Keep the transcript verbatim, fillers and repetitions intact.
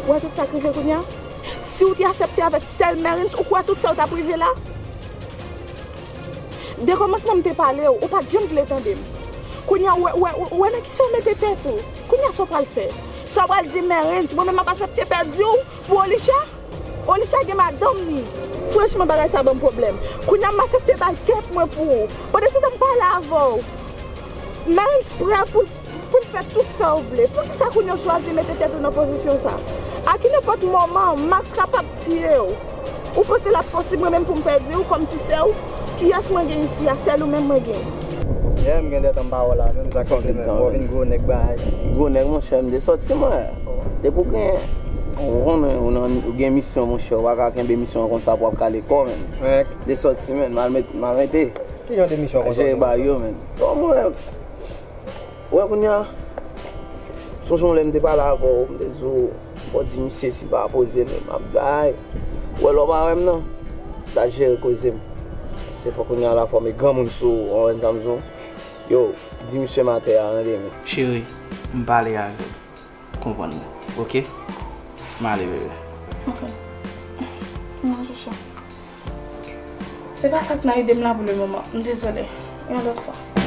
Ou wè tout sa k rive kounye a? Si w te aksepte avèk sèl Mèrens, ou kwè tout sa yo t ap rive la? De kòmansman m te pale w, ou pa t janm vle tande m. Kounye a, ou wè, ou wè, ou wè nan kisa w mete tèt ou. Kounye a, sa w pral fè? Sa w pral di Mèrens, mwen menm m ap aksepte pèdi w pou Olisha? Olisha gen madanm li. Franchman, bagay sa ban m pwoblèm. Kounye a, m aksepte bay tèt mwen pou ou. Pandan se tan m pale avè w, Mèrens prè pou l, pou l fè tout sa w vle. Poukisa kounye a w chwazi mete tèt ou nan pozisyon sa? A ki nenpòt moman, Max kapab tiye w. Ou panse l ap posib mwen menm pou m pèdi w kòm ti sè w? Kiyès mwen gen isi a? Sèl ou menm mwen gen. Yeah, m gen de tan m pa wè w la menm, sa k fè w vin gwo nèg bagay. Gwo nèg, monchè, m te sòti, mwen. Depi w gen, ou konnen, ou nan, ou gen misyon, monchè, ou pa ka kenbe misyon an konsa pou w ap kale kò w, menm. M te sòti, menm, m al met, m al mete. Ki jan de misyon konsa? Jere bagay yo, menm. Bon, mwen, wè, kounye a, sonje yon lè m te pale avè w, m te di w, fò di misye si l pa poze l, m ap bay. Ou wè, lè w pa wè m nan, l al jere koze m. Se fò kounye a la fò m e granmoun sou ou, w konprann sa m di w? Yo, di misye m atè a, rele m. Cheri, m pale avè w. Konprann mwen, oke? M ale, bebe. Ok. Non, chouchou. Se pa sa k nan ide m la pou le moman. M dezole. Yon lòt fwa.